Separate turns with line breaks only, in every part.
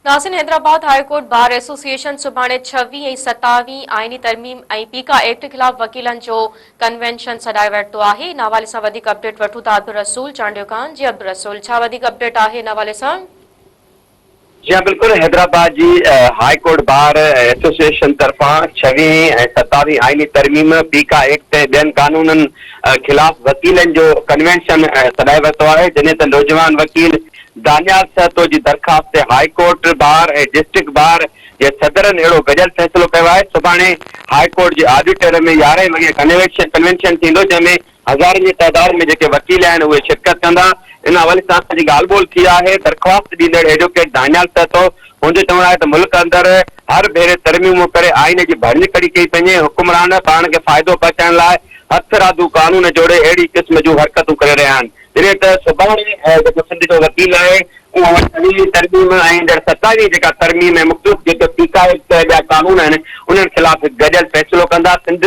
ناظرين Hyderabad high court bar association سڀاڻي ڇويهين ۽ ستاويهين آئيني ترميم ۽ پيڪا ايڪٽ خلاف وڪيلن جو ڪنوينشن سڏائي ورتو آهي ان حوالي سان وڌيڪ اپڊيٽ وٺون ٿا عبدالرسول چانڊيو کان جي عبدالرسول ڇا وڌيڪ اپڊيٽ آهي ان حوالي سان.
جي ها بلڪل حيدرآباد جي هاء ڪورٽ بار ايسوسيئيشن طرفان ڇويهين ۽ ستاويهين آئيني ترميم پيڪا ايڪٽ ۽ ٻين قانونن خلاف وڪيلن جو ڪنوينشن سڏائي ورتو آهي جڏهن ته نوجوان وڪيل دانيال سهتو جي درخواست تي high court bar ۽ district bar جي صدرن اهڙو گڏيل فيصلو ڪيو آهي. سڀاڻي هاء ڪورٽ جي آڊيٽوريم ۾ يارهين وڳي ڪنوينشن ٿيندو جنهن ۾ هزارن جي تعداد ۾ جيڪي وڪيل آهن اهي شرڪت ڪندا. ان حوالي سان اسان جي ڳالهه ٻولهه ٿي آهي. درخواست ڏيندڙ ايڊووڪيٽ دانيال سهتو هن جو چوڻ آهي ته ملڪ اندر هر ڀيري ترميمون ڪري آئين جي ڀڃڪڙي ڪئي پئي وڃي، حڪمران پاڻ کي فائدو پهچائڻ لاء هٿرادو قانون جوڙي اهڙي قسم جون حرڪتون ڪري رهيا آهن. جڏهن ته سڀاڻي جيڪو سنڌ جو وڪيل آهي اهو ڇويهين ترميم ۽ ايندڙ ستاويهين جيڪا ترميم ۽ مختلف جيڪي پيڪا ايڪٽ ۽ ٻيا قانون آهن انهن خلاف هڪ گڏيل فيصلو ڪندا. سنڌ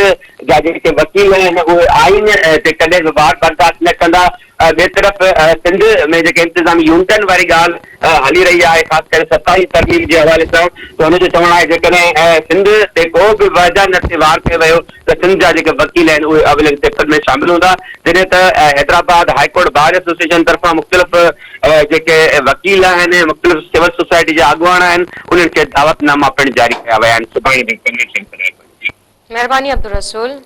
جا جيڪي وڪيل آهن اهي آئين تي ڪڏهن به وار برداشت نه ڪندا. ٻئي طرف سنڌ ۾ جيڪي انتظامي يونٽن واري ڳالهه هلي رهي آهي خاص ڪري ستاويهين ترميم جي حوالي سان ته هن جو چوڻ آهي جيڪڏهن سنڌ تي ڪو به وحدانيت تي وار ڪيو ويو ته سنڌ جا جيڪي وڪيل آهن اهي اولين صفن ۾ شامل هوندا جڏهن ته Hyderabad high court bar association طرفان مختلف جيڪي وڪيل آهن مختلف سول سوسائٽي جا اڳواڻ آهن انهن کي دعوت ناما پڻ جاري ڪيا ويا آهن سڀاڻي جو ڪنوينشن ڪرايو وڃي.
مهرباني عبدالرسول.